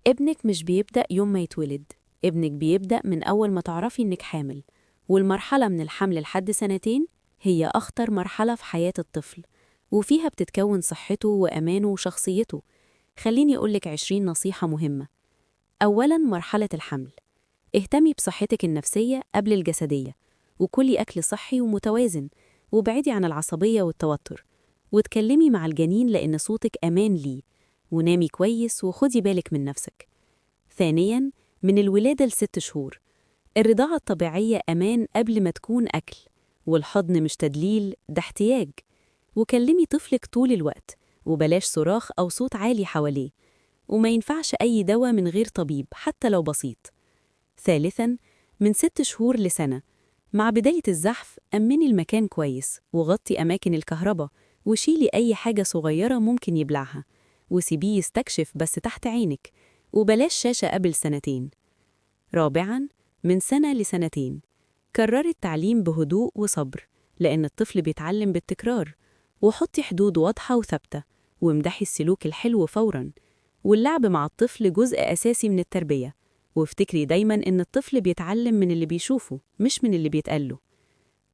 ابنك مش بيبدأ يوم ما يتولد، ابنك بيبدأ من أول ما تعرفي إنك حامل. والمرحلة من الحمل لحد سنتين هي أخطر مرحلة في حياة الطفل، وفيها بتتكون صحته وأمانه وشخصيته. خليني أقولك 20 نصيحة مهمة. أولاً، مرحلة الحمل، اهتمي بصحتك النفسية قبل الجسدية، وكلي أكل صحي ومتوازن، وابعدي عن العصبية والتوتر، واتكلمي مع الجنين لأن صوتك أمان ليه، ونامي كويس وخدي بالك من نفسك. ثانياً، من الولادة ل6 شهور، الرضاعة الطبيعية أمان قبل ما تكون أكل، والحضن مش تدليل، ده احتياج. وكلمي طفلك طول الوقت، وبلاش صراخ أو صوت عالي حواليه، وما ينفعش أي دواء من غير طبيب حتى لو بسيط. ثالثاً، من 6 شهور لسنة، مع بداية الزحف أمني المكان كويس، وغطي أماكن الكهرباء، وشيلي أي حاجة صغيرة ممكن يبلعها، وسيبيه يستكشف بس تحت عينك، وبلاش شاشة قبل سنتين. رابعاً، من سنة لسنتين، كرري التعليم بهدوء وصبر لأن الطفل بيتعلم بالتكرار، وحطي حدود واضحة وثابتة، وامدحي السلوك الحلو فوراً. واللعب مع الطفل جزء أساسي من التربية، وافتكري دايماً إن الطفل بيتعلم من اللي بيشوفه مش من اللي بيتقاله.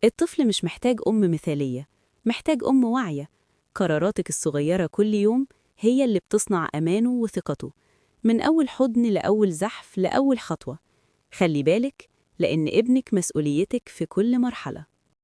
الطفل مش محتاج أم مثالية، محتاج أم واعية. قراراتك الصغيرة كل يوم هي اللي بتصنع أمانه وثقته، من أول حضن لأول زحف لأول خطوة. خلي بالك، لأن ابنك مسؤوليتك في كل مرحلة.